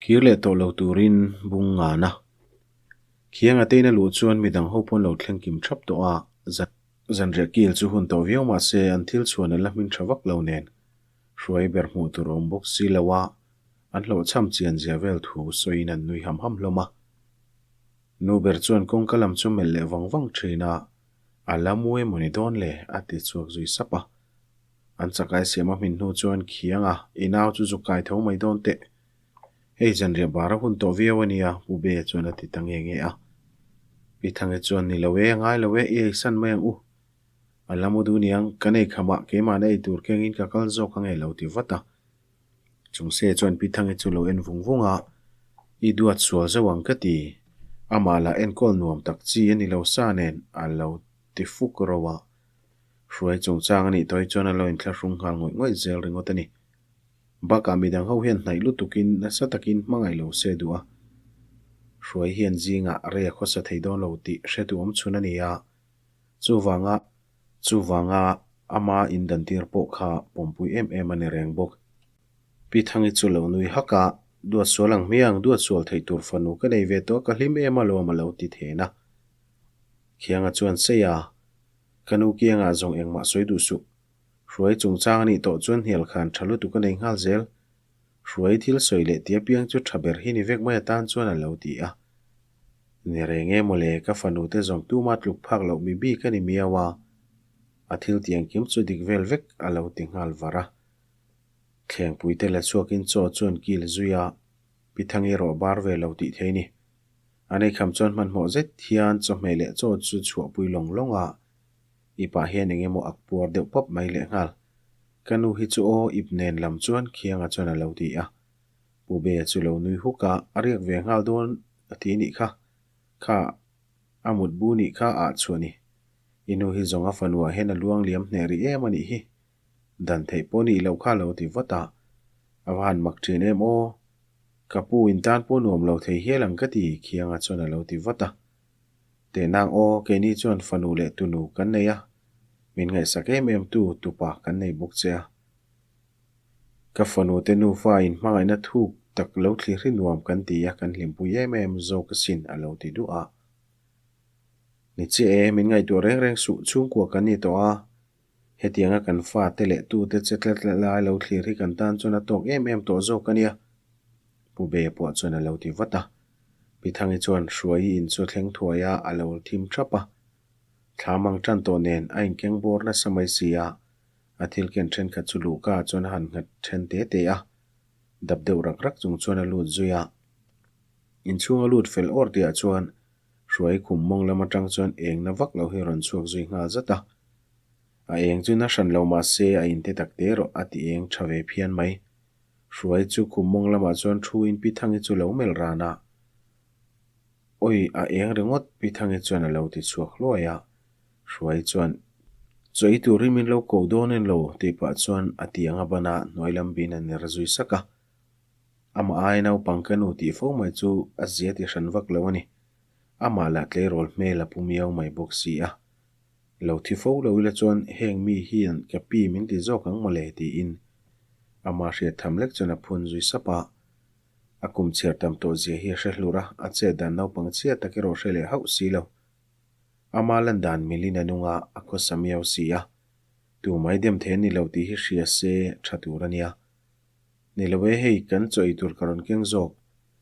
Kir leh tawh lo turin bung ngana. Khianga tein a luh chuan midang ho pawn lo thleng kim thap tawh a, zanriah kil chu hun tawh viau mah se an thil chhuan an la hmin tha vak lo nen hruai ber hmuh tur a awm bawk si lo a, an hlawhchham chian zia vel thu sawiin an nui ham ham hlawm a. Nu ber chuan kawngka lam chu melh leh vang vang thin a, A la mu emaw ni dawn le? a ti chhuak zui sap a. An chakai siam a hmin hnu chuan khiang a, I nau chu zuk kai tho mai dawn teh. Hei zanriah bar a hun tawh viau a nia, Pu Be chuan a ti ta nge nge a. Pi Thangi chuan, Ni lo e, a ngai lo e, i ei san mai ang u. A la mu duh niang, kan ei khamah keimahna ei tur kengin ka kal zawk ange lo ti vat a. Chung se chuan Pi Thangi chu lo en vung vung a, I duat sual zauh ang ka ti. Amah lah enkawl nuam tak chi a ni lo sa nen a lo ti fuk ro a. Hruai chungchang a nih tawh hi chuan a lo inthlahrung nghal ngawih ngawih zel ringawt a ni. Bakah midang ho hian hnaih lutukin nasa takin hmangaih lo se duh a. Hruai hian zingah rei a khawsa thei dawn lo tih hretu awm chhun a ni a. Chuvanga Chuvanga ama indantir pawh kha pawmpui em em a ni reng bawk. Pi Thangi chu lo nui hak a, Duat sual ang hmiang, duat sual theih tur fanu ka nei ve tawh ka hlim em alawm a lo ti then a. Khianga chuan sei a, Ka nu kiangah zawng engmah sawi duh suh. Hruai chungchang a nih tawh chuan hnial khan tha lutuk a nei nghal zel. Hruai thil sawi leh tia piang chu tha ber hi ni vek mai atan chuan a lo ti a. Ni reng e mawle, ka fanu te zawng tuma tluk phak loh mi bik a ni miau a, a thil ti engkim chu dik vel vek a lo ti nghal var a. Thlengpui te la chhuakin chaw chuan kil zui a, Pi Thangi erawh bar ve lo tih thei ni. An eikham chuan hmanhmawh zet hian chawhmeh leh chaw chu chhuahpui lawng lawng a, i pah hian eng emaw ak puar deuh pawp mai lehnghal. Ka nu hi chu aw ip nen lam chuan Khianga chuan a lo ti a. Pu Bea chu lo nui huk a, a riak ve nghal dawn a ti nih kha. Kha a mut bu nih kha ah chhuah ni. I nu hi zawng a fanuah hian a luang liam hneh rih em a nih hi. Dan theih pawh nih loh kha a lo ti vat a. A va han mak thin em aw. Ka pu in tan pawh nuam lo thei hial ang ka ti, Khianga chuan a lo ti vat a. Tehnang aw, keini chuan fanu leh tunu kan nei a. Min ngaihsak em em tu tupa kan nei bawk che a. Ka fanu te nufa in hmangaihna thuk tak lo thlir hi nuam kan ti a, kan hlimpui em em zawk asin a lo ti duh a. Ni chiah e, min ngaihtuah reng reng suh, chhungkua kan ni tawh a, hetianga kan fa te leh tu te che tlat lai lo thlir hi kan tan chuan a tawk em em tawh zawk a nia, Pu Bea pawh chuan a lo ti vat a. Pi Thangi chuan Hruaii in chu thleng thuai a, a lo thim thap a. Thla mang tan tawh nen a inkeng bawr nasa mai si a, A thil ken thenkhat chu luhka ah chuan a han nghat then te te a, dap deuh rak rak chung chuan a lut zui a. Inchhung a lut fel awr tihah chuan Hruai khum mawng lam atang chuan eng na vak lo hi a rawn chhuak zui nghal zat a. A eng chu na hran lo mah se a inte tak te erawh a ti eng tha ve phian mai. Hruai chu khum mawng lamah chuan thu in Pi Thangi chu lo melh ran a. Awi, a eng ringawt Pi Thangi chuan a lo ti chhuak hluai a. Hruai chuan, Chaw ei turin min lo ko dawn en lo, tih pah chuan a ti ang a ban a, hnuai lam bin a ner zui sak a. Amah ai naupang ka nu tih fo mai chu a zia ti hran vak lo a ni. Amah lah tleirawl hmel a pu miau mai bawk si a. Lo thi fo lo ila chuan heng mi hian ka pi min ti zawk ang mawle tiin amah hriat tham lek chuan a phun zui sap a. A kum chhiar tam tawh zia hi a hre hlur a, a chet dan naupang chhia tak erawh hre leh hauh si lo. Ama lan dan milin a nung a, a khawsa miau si a. Tu mai dem thei a ni lo tih hi hria se tha tur a nia. Ni lo e hei, kan chaw ei tur ka rawn keng zawk.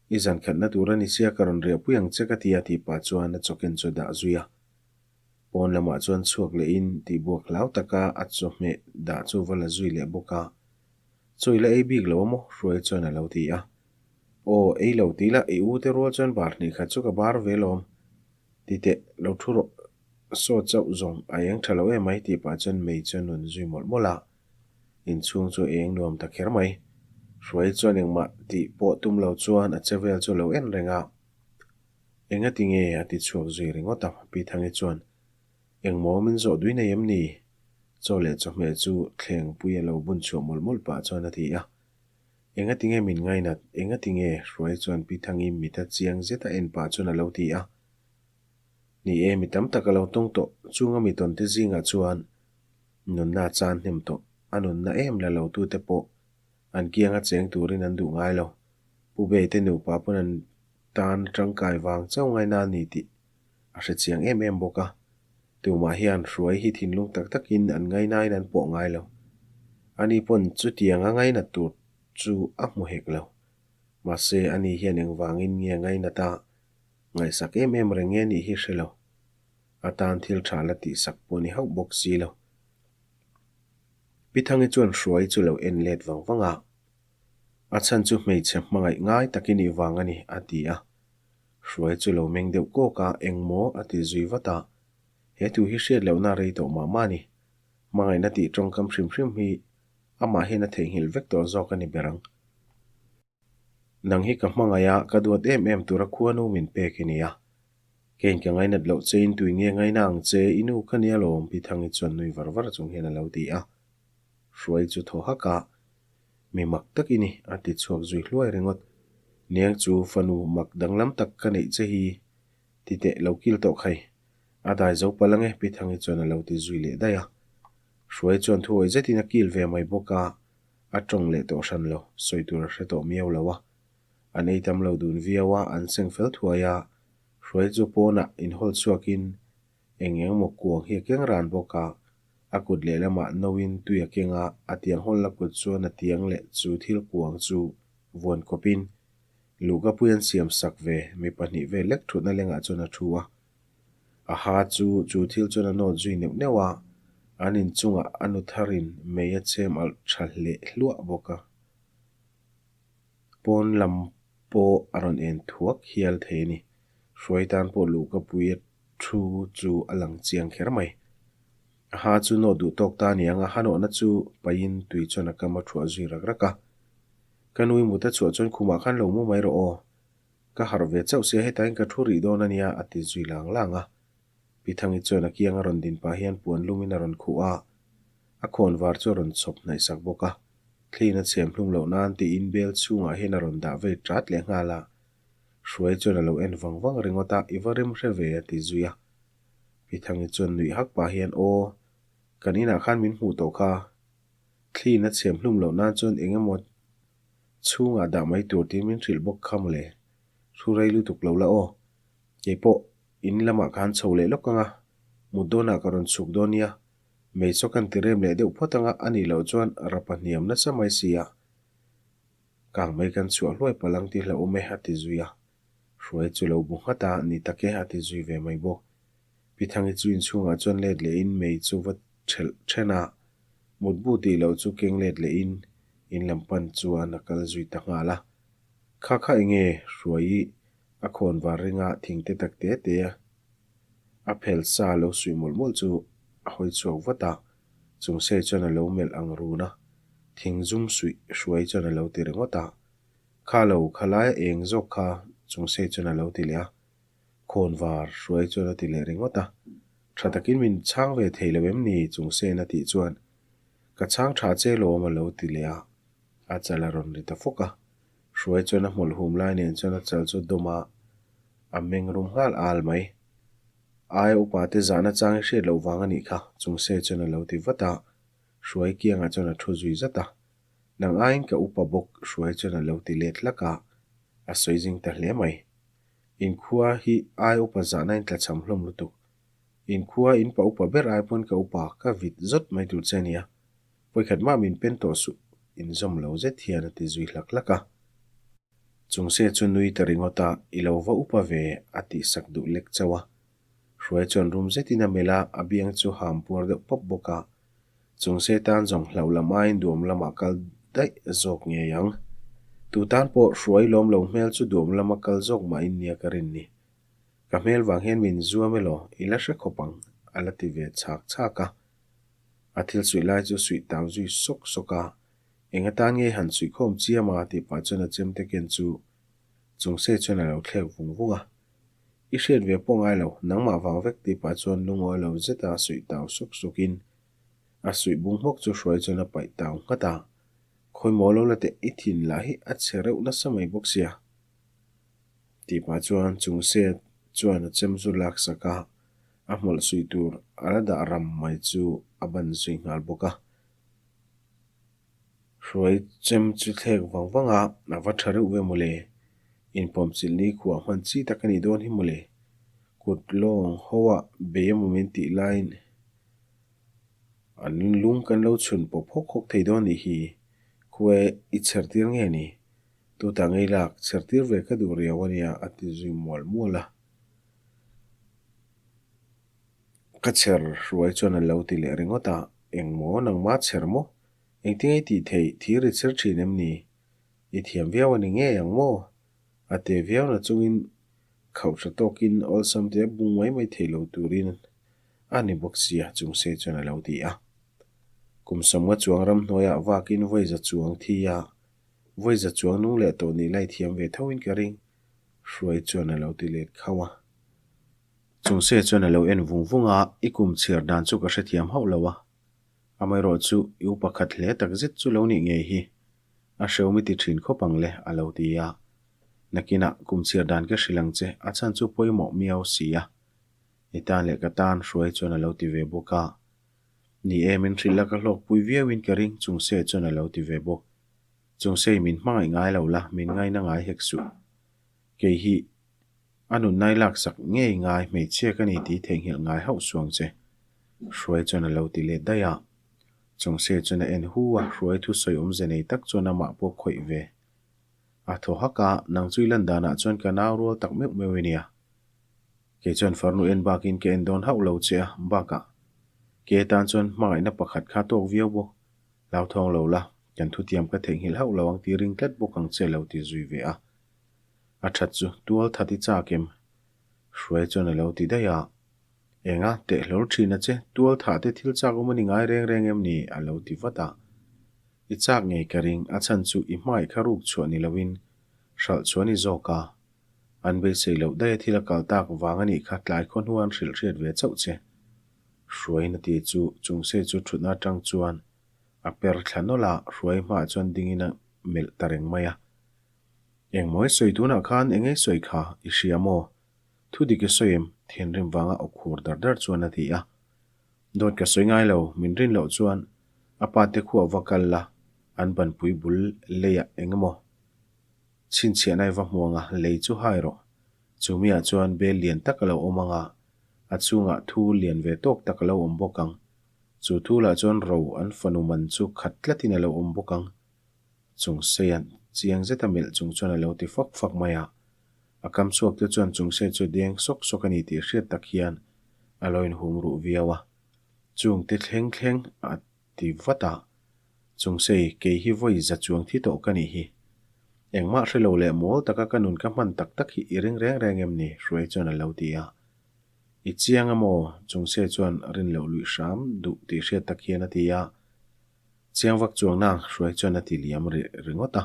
I zan khatna tur a ni sia ka rawn riahpui ang che ka ti a tih pah chuan a chaw ken chu a dah zui a. Pawn lamah chuan chhuak lehin tihbuak hlau taka a chawhmeh dah chu va la zui leh bawk a. Chaw i la ei bik lo a maw? Hruai chuan a lo ti a. Aw, ei lo ti la, i u te rual chuan bar hnih khat chu ka bar ve lawm. Ti teh, lo thu rawh. Saw chauh zawng a eng tha lo em ai tih pah chuan mei chu a nun zui mawlh mawlh a. Inchhung chu eng nuam ta kher mai. Hruai chuan engmah tih pawh tum lo chuan a che vel chu a lo en reng a. Enga ti nge a ti chhuak zui ringawt a, Pi Thangi chuan, Engmaw min zawh dui nei em ni? Chaw leh chawhmeh chu thlengpui a lo bun chhuah mawlh mawlh pah chuan a ti a. Enga ti nge min ngainat? Enga ti nge? Hruai chuan Pi Thangi mit a chiang zet a en pah chuan a lo ti a. Ni e, mi tam tak a lo tawng tawh. Chunga mi tawn te zingah chuan nunna a chan hnem tawh. A nunna em la lo tute pawh an kianga cheng turin an duh ngai lo. Pu Bei te nupa pawn an tan tangkai vang chauh ngaina a ni tih a hre chiang em em bawk a. Tumah hian hruai hi thinlung tak takin an ngainain an pawh ngai lo. Ani pawn chutiang a ngainat tur chu a hmu hek lo. Mahse, ani hian engvangin nge ngainat a ngaihsak em em reng nge nih hi hre lo. A tan thil tha la tihsak pawh ni hauh bawk si lo. Pi Thangi chuan hruai chu lo en let vang vang a. A chhan chu hmeichhe hmangaih ngai tak i nih vang a ni, a ti a. Hruai chu lo meng deuh kawk a, eng maw? a ti zui vat a. He thu hi hriat lohna rei tawh mah mah a ni. Hmangaihna tih tawngkam hrim hrim hi amah hian a theihnghilh vek tawh zawk a ni ber ang. Nang hi ka hmangaih a, ka duat em em tura khuanu min pek i ni a. Keiin ka ngainat loh chein tui nge ngaina ang che, i nu ka nia lawm, Pi Thangi chuan nui var var chung hian a lo ti a. Hruai chu thaw hak a, Mi mak tak i ni, a ti chhuak zui hluai ringawt. Niang chu fanu mak danglam tak ka neih che hi, ti teh lo kil tawh khai. A dai zo palh ange, Pi Thangi chuan a lo ti zui leh daih a. Hruai chuan thuawih zetin a kil ve mai bawk a, a tawng leh tawh hran lo, sawi tur a hre tawh miau lo a. An ei tam lo dun viau a, an seng fel thuai a, Hruai chu pawnah inhawl chhuakin eng eng maw kuang hi a keng ran bawk a, a kut lehlamah noin tui a keng a, a tiang hawlna kut chuan a tiang leh chu thil kuang chu vuan kawpin luhkapui an siam sak ve mi pahnih vel lek thutna lengah chuan a thu a. A ha chu chu thil chuan a nawt zui neuh neuh a, an inchungah a nu tharin mei a chhem alh tha hleh hluah bawk a. Pawn lam pawh a rawn en thuak hial thei a ni. Hruai tan pawh luhkapui a thu chu a lang chiang kher mai. A ha chu nawh duh tawk ta a ni ang a, ha nawhna chu paihin tui chuan a kam a thuah zui rak rak a. Ka nui mut a chhuah chuan khumah khan lo mu mai rawh aw. Ka harh ve chauh sia hetaiin ka thu rih dawn a nia a ti zui lang lang a. Pi Thangi chuan a kiang a rawn din pah hian puan lumin a rawn khuh a, a khawn var chu a rawn chhawp hnaih sak bawk a. Thliin a chhem hlum loh nan tiin bel chhungah hian a rawn dah vei tat leh nghal a. Hruai chuan a lo en vang vang ringawt a, I va rem hre ve a ti zui a. Pi Thangi chuan nuih hak pah hian Aw, kan inah khan min hmuh tawh kha. Thliin a chhem hlum loh nan chuan eng emaw chhungah dah mai tur tiin min hrilh bawk kha mawle. Thu rei lutuk lo la aw. Keipawh in lamah khan chho leh lawk ang a, mut dawnah ka rawn chhuk dawn nia. Mei chaw kan ti rem leh deuh phawt ang a, a nih loh chuan rapa hniam nasa mai si a. Kang mai kan chhuah hluai palh ang ti hlauh awm e, a ti zui a. Hruai chu lo bu nghat a, ni tak e, a ti zui ve mai bawk. Pi Thangi chu inchhungah chuan let lehin mei chu va thelh then a, mutbu tih loh chu keng let lehin in lam pan chuan a kal zui ta nghal a. Kha kha enge Hruai i a khawn var ringa thing te tak te te a a phel sa lo suih mawlh mawlh chu a hawi chhuak vat a, chung sei chuan a lo melh ang run a, thing zum suih hruai chuan a lo ti ringawt a. Kha lo kha laia eng zawk kha chung sei chuan a lo ti leh a, khawn var hruai chuan a ti leh ringawt a. Tha takin min chhang ve thei lo em ni chung sen a tih chuan ka chhang tha che lawm a lo ti leh a, a chal a rawn ri ta fawk a. Hruai chuan a hmawlh hum lai nen chuan a chal chu dawm a, a meng rum nghal al mai. Aia upa te zahna chang i hriat loh vang a nih kha, chung se chuan a lo ti vat a, Hruai kiangah chuan a thu zui zat a. Nang aiin ka upa bawk Hruai chuan a lo ti let hlak a, a sawi zing ta hle mai. Inkhua hi aia upa zahna in tlachham hlawm lutuk. Inkhua in pa upa ber ai pawn ka upa ka vit zawt mai tur che a nia. Vawikhat mah min pen tawh suh, inzawm lo zet hian a ti zui hlak hlak a. Chung se chu nui ta ringawt a, i lo va upa ve a tih sak duh lek chauh a. Hruai chuan rum zetin a melh a, a biang chu ham puar deuh pawp bawk a. Chung se tan zawng hlauh lam aiin duam lamah kal daih zawk ngei ang. Tu tan pawh hruai lawm lo hmel chu duam lama kal zawk mahin nia ka rin ni. Ka hmel vang hian min zuam elaw, i la hre khawp ang, a la ti ve chhak chhak a. A thil suih lai chu suih tau zui sawk sawk a, eng atan nge han suih khawm chiam a tih pah chuan a chemte ken chu chung se chuan a lo thlek vung vung a. I hriat ve pawh ngai lo, nangmah vang vek tih pah chuan lungawi lo zeta suih tau sawk sawkin a suih bung hmawk chu hruai chuan a paih tau nghat a. Khawi maw lo la teh, i thin lah hi a chhe reuh nasa mai bawk sia tih pah chuan chung se chuan a chem chu lak sak a. A hmawlh suih tur a la dah ram mai chu a ban zui nghal bawk a. Hruai chem chu thlek vang vang a, a va tha reuh ve mawle. Inpawmchilh ni khuah hman chi tak a nih dawn hi mawle. Kut lawng ho ah bei emaw min tih laiin an lung kan lo chhun pawp hawk hawk thei dawn nih hi. Khuae i chher tir nge ni? Tutah ngei lak chher tir ve ka duh riau a nia a ti zui mual mual a. Ka chher hruai chuan a lo ti leh ringawt a, Engmaw nangma chher maw? Engtin i tih theih thir i chher thin em ni? I thiam viau a ni ngei ang maw? A te viau na chungin khauh tha tawkin awlsam te a bung mai mai thei lo turin a ni bawk sia Chungse chuan a lo ti a. Kum sawmnga chuang ramhnuaiah vakin vawiza chuang thi a, vawiza chuang nung leh tawh nih lai thiam ve thoin ka ring, Hruai chuan a lo ti let khauh a. Chungse chuan a lo en vung vung a, I kum chhiar dan chu ka hrethiam hauh lo a. Amaherawh chu i upa khat hle tak zet chu lo nih ngei hi. A hreu mi ti thin khawp ang le, a lo ti a. Nakinah kum chhiar dan ka hrilh ang che, a chhan chu pawimawh miau si a. I tan leh ka tan Hruai chuan a lo ti ve bawk a. Ni e, min hrilh la ka hlawkpui viauin ka ring, Chungse chuan a lo ti ve bawk. Chungse min hmangaih ngai lo la, min ngaina ngai hek suh. Kei hi a nunnai laksak ngei ngai hmeichhia ka ni tih theihnghilh ngai hauh suang che. Hruai chuan a lo ti let daih a. Chawngse chuan a en hu a, Hruai thu sawi awmze nei tak chuan amah pawh khawih ve. A thaw hak a, nang chu i lan danah chuan ka nau rual tak meuh meuh i nia. Kei chuan farnu en bakin ka en dawn hauh lo che a, bakah ke tan chuan hmangaihna pakhat kha tawk viau bawk. Hlauthawng lo la, kan thutiam ka theihnghilh hauh lo ang tih ring tlat bawk ang che lo ti zui ve a. A that chu tual that i chak em? Hruai chuan a lo ti daih a. Enga, teh hlawr thin a che, tual thah te thil chak awm a ni ngai reng reng em ni? a lo ti vat a. I chak ngei ka ring, a chhan chu i hmai kha ruk chhuah ni loin hralh chhuah a ni zawk a. An beisei loh daih a thil a kal tak vang a nih kha tlai khaw hnuah an hrilh hriat ve chauh che. Hruaiin a ti chu Chungse chu thutna atang chuan a per thla nawlh a, Hruai hmaah chuan dingin a melh ta reng mai a. Engmaw i sawi tunah khan eng ei sawi kha i hria maw? Thu dik i sawi em? Thinrim vanga aw khur dar dar chuan a ti a. Dawt ka sawi ngai lo, min rin loh chuan a pa te khuah va kal la, an banpui bul leiah eng emaw chhinchhiahna i va hmu anga lei chu hai rawh. Chu miah chuan bel lian tak a lo awm anga a chhungah thu lian ve tawk tak a lo awm bawk ang. Chu thu lah chuan ro an fanu man chu khat tlatin a lo awm bawk ang. Chung Seian chiang zeta melh chung chuan a lo ti fak fak mai a. A kam chhuak te chuan Chung Sei chu deng sawk sawk a ni tih hriat tak hian a lo inhum ruh viau a. Chung te thleng thleng a ti vat a, Chung Sei, kei hi vawi za chuang thi tawh ka nih hi. Engmah hre lo leh mawl taka ka nun ka hman tak tak hi i ring reng reng em ni? Hruai chuan a lo ti a. I chiang a maw? Chung Sei chuan rin loh luih hram duh tih hriat tak hian a ti a. Chiang vak chuang nang Hruai chuan a ti liam rih ringawt a.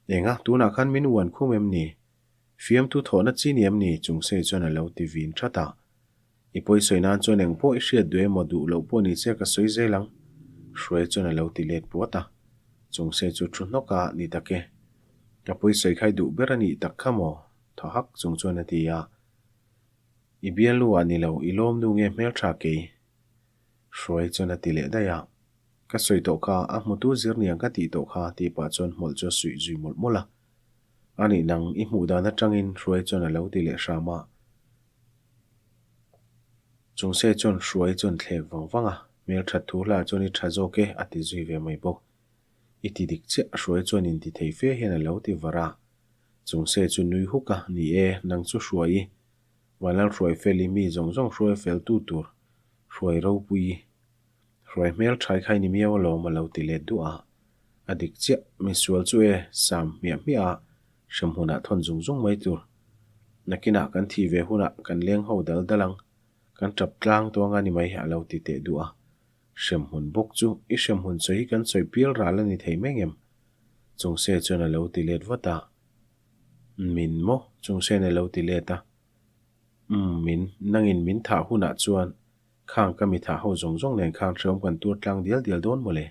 Enga, tunah khan min uan khum em ni? Fiamtu thawhna chi ni em ni? Chungsei chuan a lo ti vin that a. I pawi sawi nan chuan eng pawh i hriat duh emaw duh loh pawh ni che ka sawi zel ang, Hruai chuan a lo ti let puat a. Chungsei chu thu hnawk a, Ni tak e. Ka pawi sawi kha i duh ber a nih tak kha maw? Thaw hak chung chuan a ti a. I bialnu ah ni lo, i lawmnu nge hmeltha kei? Hruai chuan a ti leh daih a, Ka sawi tawh kha, a hmutu zir niang ka tih tawh kha tih pah chuan hmawlh chu a suih zui mawlh mawlh a. A nih nang, i hmuh dan atangin Hruai chuan a lo ti leh hram a. Chungse chuan Hruai chuan thlek vang vang a, Hmel that thu hlah chuan i tha zawk e a ti zui ve mai bawk. I ti dik chiah, Hruai chuan inti thei fe hian a lo ti var a. Chungse chu nui huk a, Ni e, nang chu Hruai i Vanlal Hruai fel i mi zawng zawng hruai fel tu tur Hruai ropui i Hruai hmel thai khai ni miau alawm a lo ti let duah a. A dik chiah, mi sual chu e, sam hmiah hmiah a, hrem hunah thawn zung zung mai tur. Nakinah kan thih ve hunah kan leng ho dal dal ang, kan tap tlang tuang a ni mai a lo ti teh duah a. Hrem hun bawk chu i hrem hun sawi hi kan sawi pial ral a ni thei mai ngem? Chungse chuan a lo ti let vat a. Min maw? Chungsen a lo ti let a. Umm, min, nangin min thah hunah chuan khang ka mi thah ho zawng zawng nen khan hreawm kan tur tlang dial dial dawn mawle?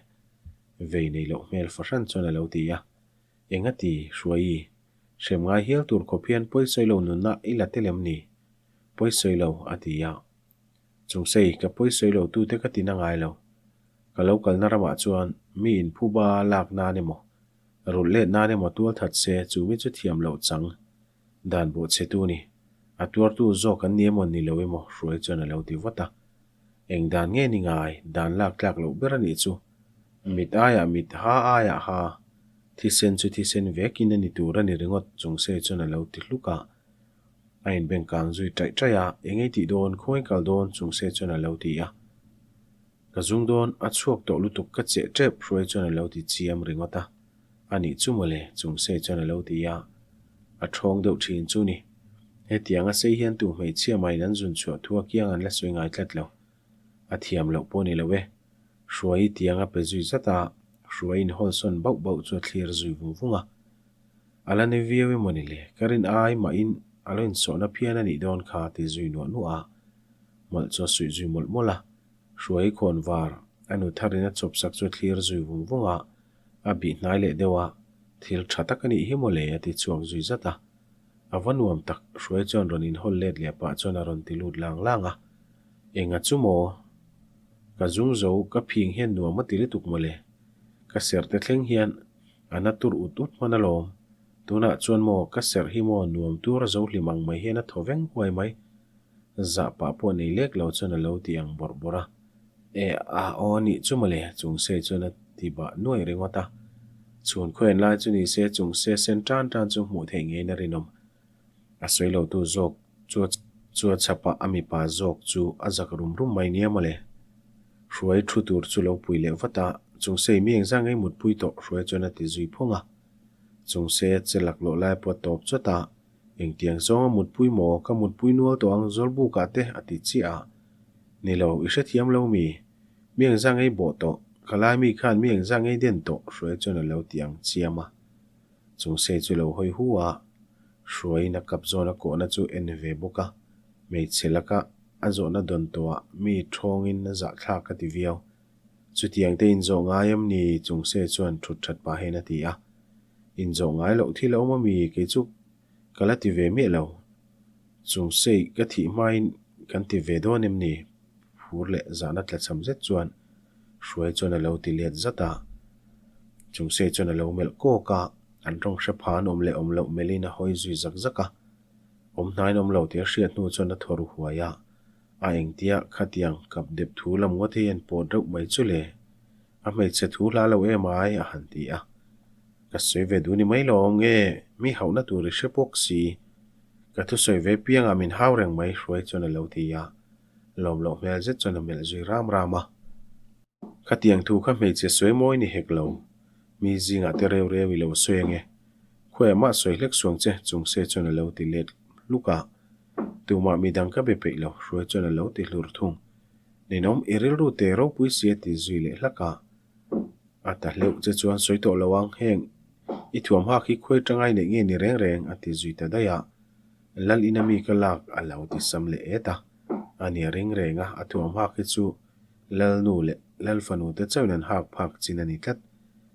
Vei nei loh hmel fahran chuan a lo ti a. Eng a ti, Hruaii? Hrem ngai hial tur khawp hian pawisawi lo nunna i la tel em ni? Pawisawi lo, a ti a. Chungsei, ka pawisawi lo tute ka ti na ngai lo. Ka lo kalna ramah chuan mi inphuba lak nan emaw, rulh let nan emaw tual that se chu mi chu thiam loh chang dan bawh chhe tu ni. A tuartu zawk an ni emaw ni lo emaw Hruai chuan a lo ti vat a. Eng dan nge ni ngai, dan lak tlak loh ber a nih chu. Mit aiah mit, ha aiah ha, thisen chu thisen vekin a ni tur a ni ringawt Chungse chuan a lo ti hluk a. A inbeng kang zui taih taih a, eng ei tih dawn, khawngaih kal dawn Chungse chuan a lo ti a. Ka zung dawn, a chhuak tawh lutuk ka cheh tep Hruai chuan a lo ti chiam ringawt a. A nih chu mawle, Chungse chuan a lo ti a. A thawng deuh thin chu ni. Hetiang a sei hian tu hmeichhia mahin an zun chhuah thu a kiang an la sawi ngai tlat lo. A thiam loh pawh ni lo e. Hruai i tiang a pe zui zat a, Hruai inhawlsawn bauh bauh chu a thlir zui vung vung a. A la ni viau emaw ni le, ka rin ai mahin a lo insawhna phian a nih dawn kha ti zui nuah nuah a. Mawlh chu a suih zui mawlh mawlh a. Hruai khawn var a nu tharin a chawp sak chu a thlir zui vung vung a, a bih hnai leh deuh a, thil tha tak a nih hi maw le a ti chhuak zui zat a. A va nuam tak, Hruai chuan rawn inhawl let leh pah chuan a rawn ti lut lang lang a. Enga chu maw? Ka zung zo, ka phing hian nuam a ti lutuk maw le? Ka serte thleng hian A na tur ut ut hman alawm. Tunah chuan maw ka serh hi maw nuam tur a zo hlim ang mai hian a thaw veng huai mai. Zah pah pawh nei lek lo chuan a lo ti ang bawrh bawrh a. E a aw nih chu mawle Chungse chuan a ti bah nuai ringawt a. Chhun khawian lai chu ni se Chungse sen tan tan chu hmuh theih ngeiin a rinawm. A sawi lo tu zawk chu chu a chhapah a mipa zawk chu a zak rum rum mai nia mawle. Hruai thu tur chu lo pui leh vat a, Chungse mi engzah ngei mutpui tawh Hruai chuan a ti zui phawng a. Chungse che laklawh lai pawh a tawp chawt a, Engtiang zawnga mutpui maw ka mutpui nual tawh ang Zawlbukah te a ti chiah a. Ni lo, i hrethiam lo mi? Mi engzah ngei bawh tawh? Ka lai mi khan mi engzah ngei den tawh Hruai chuan a lo ti ang chiam a. Chungse chu lo hawi hu a, Hruaiin a kap zawn a kawhna chu en ve bawk a, hmeichhe laka a zawhna dawn tawhah mi thawngin a zahthlak a ti viau. Chutiang te inzawh ngai em ni? Chungse chuan thut that pah hian a ti a. Inzawh ngai loh thil a awm a mi? Kei chu ka la ti ve miah lo. Chungse ka thih hmain kan ti ve dawn em ni? Phur leh zahna tlachham zet chuan Hruai chuan a lo ti let zat a. Chungse chuan a lo melh kawk a, an rawng hre pha an awm leh awm loh melhin a hawi zui zak zak a. Awm hnaiin awm lo tih a hriat hnu chuan a thaw ru huai a, a engtia khatiang kap dep thu lam ngawt hi an pawt reuh mai chu le. A hmeichhe thu hla lo em ai a han ti a. Ka sawi ve duh ni mai lo awm nge, mi hauhna tur i hre bawk si. Ka thusawi ve piangah min hau reng mai Hruai chuan a lo ti a. Lawm loh hmel zet chuan a melh zui ram ram a. Khatiang thu kha hmeichhe sawi mawi ni hek lo. Mi zingah te reu reu i lo sawi ange. Khuaia mah sawi hlek suang che Chungse chuan a lo ti let hluk a. Tumah midang ka be peih lo, Hruai chuan a lo ti hlur thung. Ninawm, i rilru te ropui si a ti zui leh hlak a. A ta hleuh che chuan sawi tawh lo ang, heng i thuam hak hi khuai tangai neih nge ni reng reng a ti zui ta daih a. Lal ina mi ka lak a lo ti sam leh et a. A nia ring reng a, a thuam hak hi chu Lal nu leh Lal fanu te chauhin an hak phak chin a ni tlat.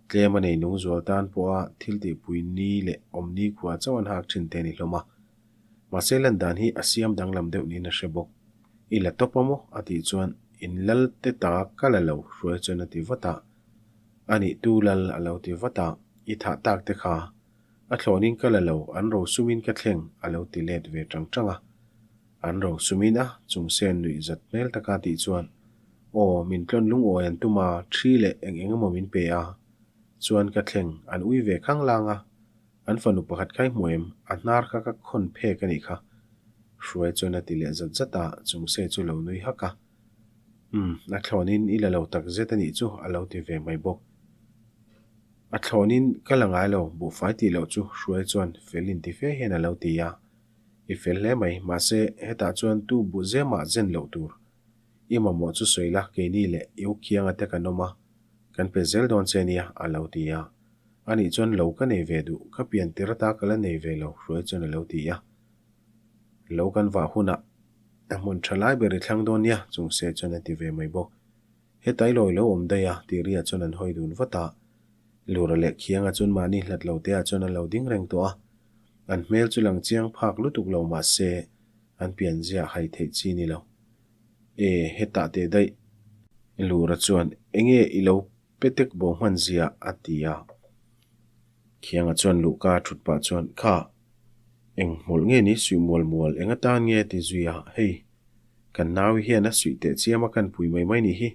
Tlem a nei nung zual tan pawha thil tihpui ni leh awm ni khua chauh an hak thin te a ni hlawm a. Mahse lan dan hi a siam danglam deuh niin a hre bawk. I la tawp a maw? a tih chuan in lal te ta ka la lo hruai chuan a ti vat a. A nih tu lal a lo ti vat a, i thah tak te kha a thlawnin ka la lo, an ro sumin ka thleng a lo ti let ve tang tang a. An ro sumin a chung sen nuih zat hmel taka tih chuan aw min tlawn lungawi an tum a, thi leh eng eng emaw min pe a, chuan ka thleng an ui ve khang lang a. An fanu pakhat kha i hmu em? A hnar kha ka khawn phek a nih kha. Hruai chuan a ti leh zat zat a, Chungse chu lo nui hak a. Umm, a thlawnin i la lo tak zet a nih chu, a lo ti ve mai bawk. A thlawnin ka la ngai lo, buhfai tih loh chu Hruai chuan fel inti fe hian a lo ti a. I fel hle mai, mahse hetah chuan tu buh zemah zen loh tur. I mamawh chu sawi la, keini leh i u Khianga te kan awm a, kan pe zel dawn che nia, a lo ti a. Anih chuan lo ka nei ve duh, ka pian tir ata ka la nei ve lo, Hruai chuan a lo ti a. Lo kan vah hunah a hmun tha lai ber i thlang dawn nia, Chungse chuan a ti ve mai bawk. Heta i lawi lo awm daih a, tih ria chuan an hawi dun vat a. Lura leh Khianga chuan mahni hlat lo te ah chuan an lo ding reng tawh a. An hmel chu lang chiang phak lutuk lo mah se, an pianzia hai theih chi ni lo. E, hetah teh daih. Lura chuan, Enge i lo petek bo hman zia? a ti a. Khianga chuan luhka a thut pah chuan, Kha, eng hmawlh nge ni suih mual mual, eng atan nge? a ti zui a. Hei, kan nau hian a suih teh chiam a kan pui mai mai nih hi.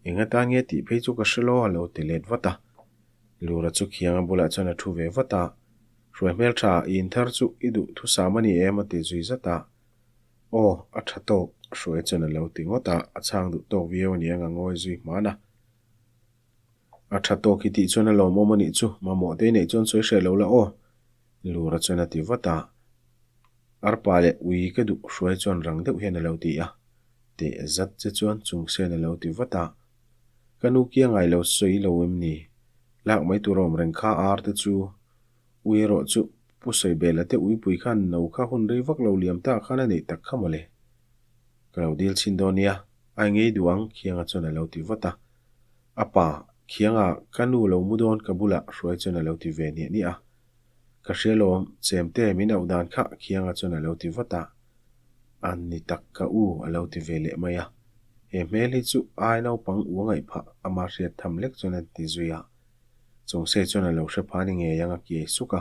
Eng atan nge tih phei chu ka hre lo, a lo ti let vat a. Lura chu Khianga bulah chuan a thu ve vat a. Hruai hmeltha, i inthar chu i duh thusam a ni em? a ti zui zat a. Aw, a tha tawk, Hruai chuan a lo ti ngawt a, a chhang duh tawk viau a niang a ngawi zui hman a. A tha tawk hi tih chuan a lawmawm a nih chu, mamawh te i neih chuan sawi hreh lo la aw, Lura chuan a ti vat a. Arpa leh ui ka duh, Hruai chuan rang deuh hian a lo ti a. Teh zat che chuan chung sen a lo ti vat a. Ka nu kia ngai lo sawi lo em ni? Lak mai tur a awm reng kha ar te chu. Ui erawh chu Pu Sawibela te uipui khan no kha hun rei vak lo liam ta khan a neih tak kha mawle. Ka lo dil chhin dawn nia, ai ngei duh ang Khianga chuan a lo ti vat a. A pa, Khianga, ka nu lo mu dawn ka bulah Hruai chuan a lo ti ve niah niah a. Ka hria lawm, chemte min auh dan kha Khianga chuan a lo ti vat a. An ni tak ka u a lo ti ve leh mai a. He hmel hi chu ai naupang u a ngaih phah ama hriat tham lek chuan a ti zui a. Chawngse chuan a lo hre pha ni ngei ang a kiai suk a.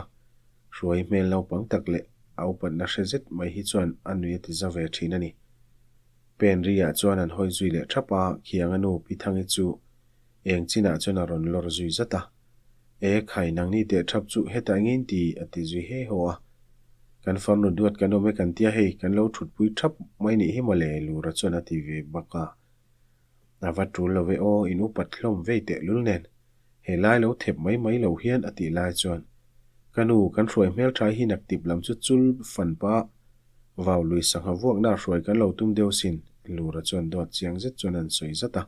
Hruai hmel naupang tak leh a upatna hre zet mai hi chuan a nui a ti za ve thin a ni. Pen ri ah chuan an hawi zui leh thap a, Khianga nu Pi Thangi chu eng chinah chuan a rawn lawr zui zat a. E khai nangni teh thap chu hetah eng in ti? a ti zui he haw a. Kan farnu duat kan awm e kan tia hei kan lo thutpui thap mai nih hi mawle Lura chuan a ti ve bak a. A va tul lo ve aw, in upat hlawm vei teh lul nen. He lai lo thep mai mai lo hian a tih lai chuan, Ka nu, kan hruai hmeltha hi naktip lam chu chul fan pa vau lui sangha vuakna hruai kan lo tum deuh sin, Lura chuan dawt chiang zet chuan an sawi zat a.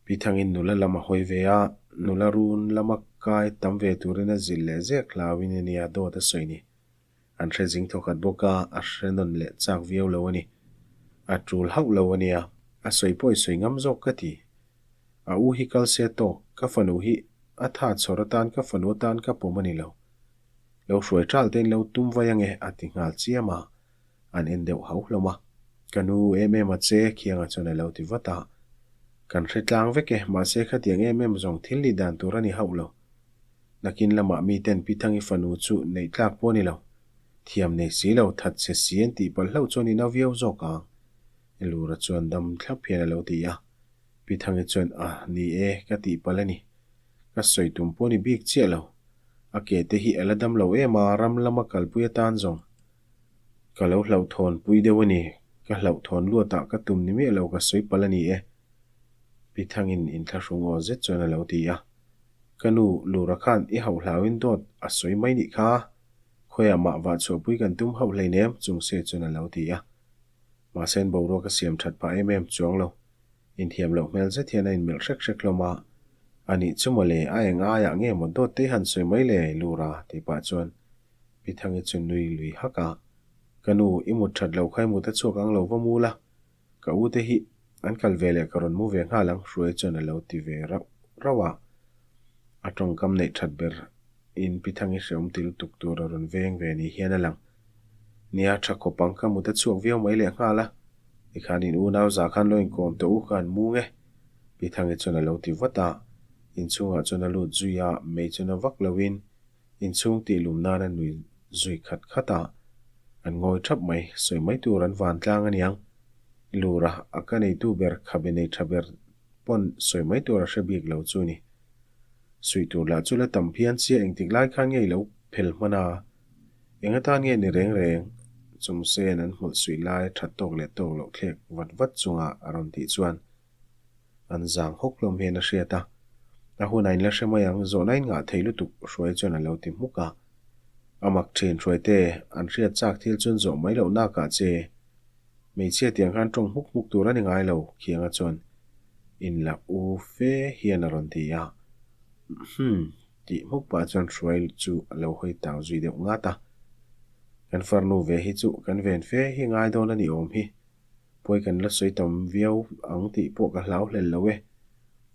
Pi Thangin nula lam a hawi ve a, nula run lama kai tam ve turin a zilh leh zek hlauin a nia dawt a sawi ni. An hre zing thawkhat bawk a, a hre nawn leh chak viau lo a ni. A tul hauh lo a nia, a sawi pawh i sawi ngam zawk ka ti. A u hi kal se tawk, ka fanu hi a tha chhawr atan ka fanu atan ka pawm a ni lo. Lo hruai ṭal te in lo tum vai ange a ti nghal chiam a, an en deuh hau hlawm a. Ka nu em em a che, Khianga chuan a lo ti vat a. Kan hre tlang vek e, mahse khatiang em em zawng thil nih dan tur a ni hauh lo. Nakin lamah miten Pi Thangi fanu chu neih tlak pawh a ni lo. Thiam nei si lo, that che si an tih palh hlauh chuan in a viau zawk ang. Lura chuan dam thlap hian a lo ti a. Pi Thangi chuan, A, ni e, ka tih palh a ni. Ka sawi tum pawh a ni bik chiah lo. A ke te hi a la dam lo em a, ram lama kalpui atan zawng. Ka lo hlauhthawn pui deuh a ni. Ka hlauhthawn luatah ka tum ni miah lo ka sawi palh a ni e. Pi Thangin inthlahrung aw zet chuan a lo ti a. Ka nu, Lura khan i hauh hlauin dawt a sawi mai nih kha. Khawiah mah vah chhuahpui kan tum hauh hleinem, Chungse chuan a lo ti a. Mahse an boruak a siam that pah em em chuang lo. Inthiam loh hmel zet hian a inmelh hrek hrek hlawm a. A nih chu mawle, a eng aiah nge maw dawt te han sawi mai le, Lura, tih pah chuan Pi Thangi chu nui lui hak a. Ka nu, i mut that loh kha i mut a chhuak ang lo va mu la. Ka u te hi an kal ve leh ka rawn mu ve nghal ang Hruai chuan a lo ti ve rauh rauh a. A tawngkam neih that ber in Pi Thangi hreawm ti lutuk tur a rawn veng ve ni hian a lang. Nia, tha khawp ang ka mut a chhuak viau mai leh nghal a. Tikhan in unau za khan lo inkawm tawh u ka han mu nge. Pi Thangi chuan a lo ti vat a. Inchhungah chuan a lut zui a, mei chuan a vak loin Inchhung tih lum nan a nui zui khat khat a, an ngawi thap mai, sawi mai tur an van tlang aniang. Lura a ka neitu ber khabe nei tha ber pawn sawi mai tur a hre bik lo chu ni. Suih tur lah chu la tam phian sia engtik lai khan nge i lo phel hman a, eng atan nge ni reng reng chumsen an hmulh suih lai that tawk leh tawk loh thlek vat vat chunga a rawn tih chuan An zang hawk hlawm hian a hriat a, a hunah in la hre mai ang, zawhna in ngah thei lutuk Hruai chuan a lo ti hmuk a. A mak thin Hruaite, an hriat chak thil chuan zawh mai loh nakah che. Hmeichhia tiang khan tawng hmuk hmuk tur a ni ngai lo, Khianga chuan in la u fe hian a rawn ti a. Umm tih hmuk pah chuan Hruai chu a lo hawi tau zui deuh ngat a. Kan farnu ve hi chu kan ven fe hi ngai dawn a ni awm hi. Pawi kan la sawi tam viau ang tih pawh ka hlau hlel lo e.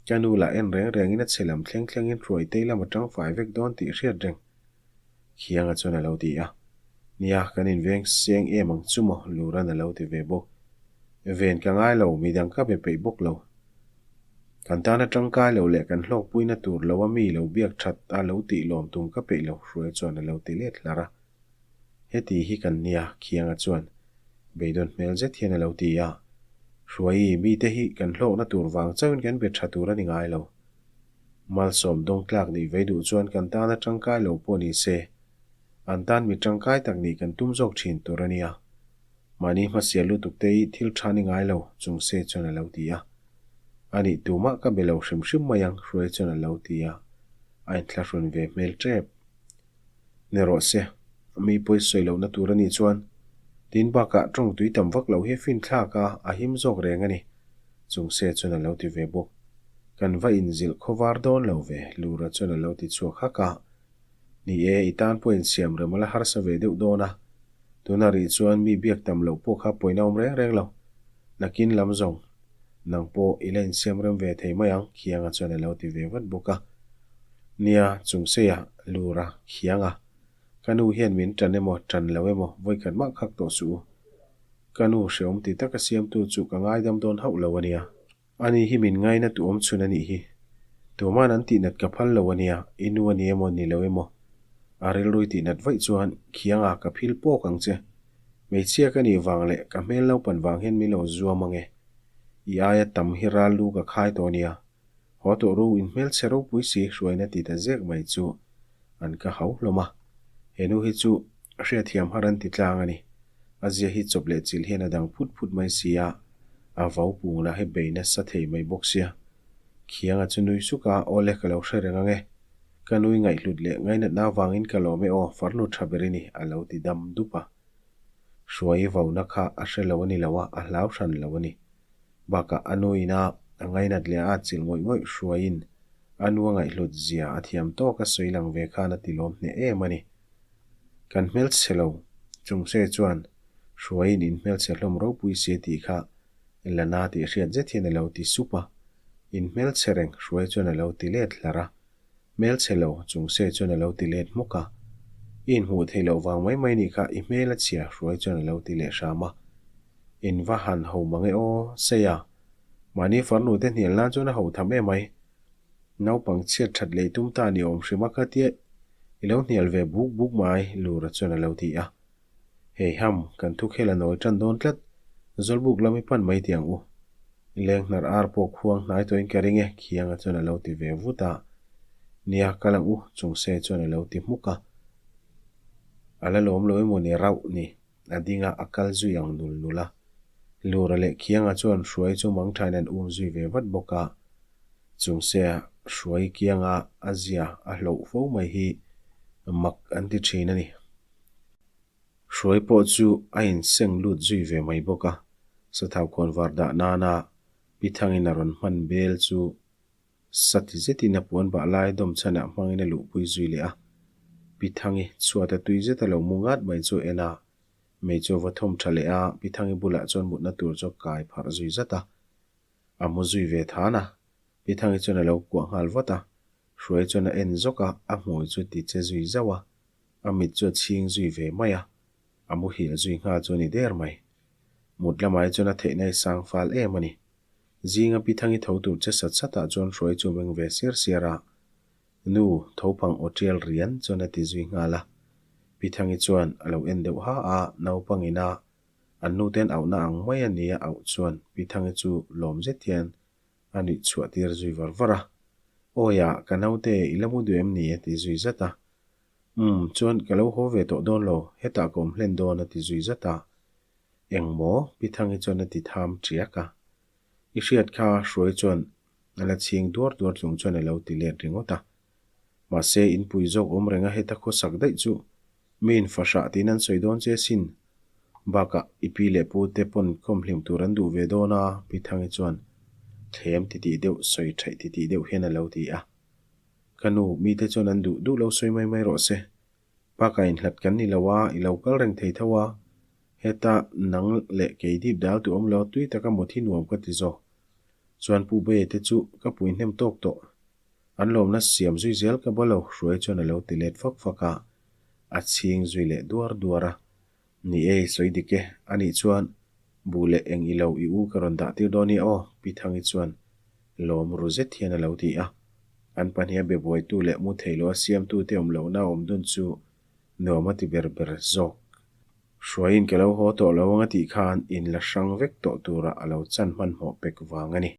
Ka nu lah en reng rengin a chhe lam thleng thlengin hruai tei lam atang fai vek dawn tih hriat reng. Khianga chuan a lo ti a. Nia, kan inveng seng em ang chu maw? Luran a lo ti ve bawk. Ven ka ngai lo, midang ka be peih bawk lo. Kan tana tangkai lo leh kan hlawkpuina tur lo a mi lo biak that a lo tih lawm tum ka peih lo, Hruai chuan a lo ti let hlar a. Heti hi kan nia, Khianga chuan beidawn hmel zet hian a lo ti a. Hruaii, mite hi kan hlawkna tur vang chauhin kan be tha tur a ni ngai lo. Malsawm dawng tlak nih vei duh chuan kan tana tangkai lo pawh ni se, an tan mi tangkai tak nih kan tum zawk thin tur a nia. Mahni hmasial lutuk te hi thil tha ni ngai lo, chung se chuan a lo ti a. Anih tumah ka be lo hrim hrim mai ang, Hruai chuan a lo ti a, a inthlahrun ve hmel tep. Ni rawh se, mi pawi sawi lohna tur a nih chuan tin bakah tawng tui tam vak loh hi a finthlak a, a him zawk reng a ni, chung se chuan a lo ti ve bawk. Kan va inzilh khawvar dawn lo ve, Lura chuan a lo ti chhuak hak a. Ni e, i tan pawh insiam rem a la harsa ve deuh dawn a. Tuna rih chuan mi biak tam loh pawh kha pawina awm reng reng lo. Nakin lam zawng, nang pawh i la insiam rem ve thei mai ang, Khianga chuan a lo ti ve vat bawk a. Nia, Chungseia, Lura, Khianga, ka nu hian min tan emaw, tan lo emaw, vawikhat mah khak tawh suh u. Ka nu hrehawm ti taka siamtu chu ka ngaidam dawn hauh lo a nia. Ani hi min ngaina tu awm chhun a nih hi. Tuman an tihnat ka phal lo a nia, i nu a ni emaw ni lo emaw. A rilrui tihnat vaih chuan khianga ka phil pawk ang che. Hmeichhia ka nih vang leh ka hmel naupan vang hian min lo zuam ang e. I aia tam hi ral lu ka khai tawh a nia. Haw tawh ru in hmelchhe ropui si hruaina ti ta zek mai chu an ka hau hlawm a. He nu hi chu hriatthiam har an ti tlang a ni. A zia hi chawp leh chilh hian a dang phut phut mai si a, a vau pung lah hi bei nasa thei mai bawk sia. Khianga chu nui suk a, Awle ka lo hre reng ang e. Ka nui ngaihhlut leh ngainatna avangin ka lawm e aw, farnu tha ber i ni, a lo ti dam dup a. Hruai vauna kha a hre lo a ni lo a, a hlau hran lo a ni. Bakah a nuin a a ngainat leh a atchilh ngawih ngawih hruaiin a nu a ngaihhlut zia a thiam tawk a sawi lang ve khan a ti lawm hneh em a ni. Kan hmelchhe lo chungse chuan hruaiin in hmelchhe hlawm ropui si a tih kha Lana tih hriat zet hian a lo ti sup a, in hmelchhe reng hruai chuan a lo ti let hlar a, hmelchhe lo chungse chuan a lo ti let hmawk a, i inhmuh theih loh vang mai mai nih kha i hmel a chhia hruai chuan a lo ti leh hram a. In va han ho mang e aw, Seia. Mahni farnu te hnial nan chuan a ho tham em ai. Naupang chhiat that lei tum ta ni awm hrim a kha tia i lo hnial ve buk buk mai, Lura chuan a lo ti a. Hei ham, kan thu khel a nawi tan dawn tlat. Zawlbuk lam i pan mai ti ang u. Leng hnar ar pawh khuang hnai tawhin ka ring e, Khianga chuan a lo ti ve vut a. Nia, kal ang u, Chungse chuan a lo ti hmuk a. A la lawm lo emaw ni rauh ni. A ding a, a kal zui ang nul nul a. Lura leh Khianga chuan Hruai chu mangthain an um zui ve vat bawk a. Chungse Hruai kianga a zia a hloh fo mai hi mak an ti thin a ni. Hruai pawh chu a inseng lut zui ve mai bawk a. Sathau khawnvar dah nana Pi Thangin a rawn hman bel chu Sa ti zetin a puan bah lai dawm chhanah hmangin a luhpui zui leh a. Pi Thangi chhuata tui zeta lo mu ngat mai chu a en a, mei chu a va thawm tha leh a, Pi Thangi bulah chuan mutna tur chu a kai pharh zui zat a. A mu zui ve than a, Pi Thangi chuan a lo kuah nghal vat a, Hruai chuan a en zawk a, a hmui chu ti che zui zauh a, a mit chu a chhing zui ve mai a, a muhil zui nghal chu a ni der mai. Mut lamah hi chuan a theihna hi sang fal em a ni. Zinga Pi Thangi tho tur che sat sat ah chuan Hruai chu meng ve siar siar a, Nu, tho phang aw tial rian chuan a ti zui nghal a. Pi Thangi chuan a lo en deuh ha a, naupang ina an nu ten auhna ang mai a nia auh chuan Pi Thangi chu lawm zet hian a nuih chhuah tir zui var var a. Awi ah, ka naute i la mu duh em ni? a ti zui zat a. Umm, chuan ka lo haw ve tawh dawn lo, hetah ka awm hlen dawn a ti zui zat a. Eng maw? Pi Thangi chuan a ti tham ṭiak a. I hriat kha Hruai chuan a la chhing duar duar chung chuan a lo ti let ringawt a. Mahse, inpui zawk awm reng a heta khawsak daih chu mi infahrah tiin an sawi dawn che sin. Bakah i pi leh pu te pawn khawmhlim tur an duh ve dawn a, Pi Thangi chuan thlem titih deuh sawi ṭhaih titih deuh hian a lo ti a. Ka nu, mite chuan an duh duh lo sawi mai mai rawh se. Bakah inhlat kan ni lo a, i lo kal reng thei tho a, heta nang leh kei dip dal tu awm lo tui taka mut hi nuam ka ti zawk. Chuan Pu Baye te chu ka pui hnem tawk tawh. An lawmna siam zui zel ka ba lo, Hruai chuan a lo ti let fak fak a, a chhing zui leh duar duar a. Ni e, sawi dik e, anih chuan Buh leh eng i lo i u ka rawn dah tir dawn nia aw, Pi Thangi chuan lawm ru zet hian a lo ti a. An pahniha be buaitu leh mu theih loha siamtute awm lohna a awm dun chu nuam a ti ber ber zawk. Hruaiin ka lo haw tawh lo ang a tih khan in la hrang vek tawh tura a lo chan hmanhmawh pek vang a ni.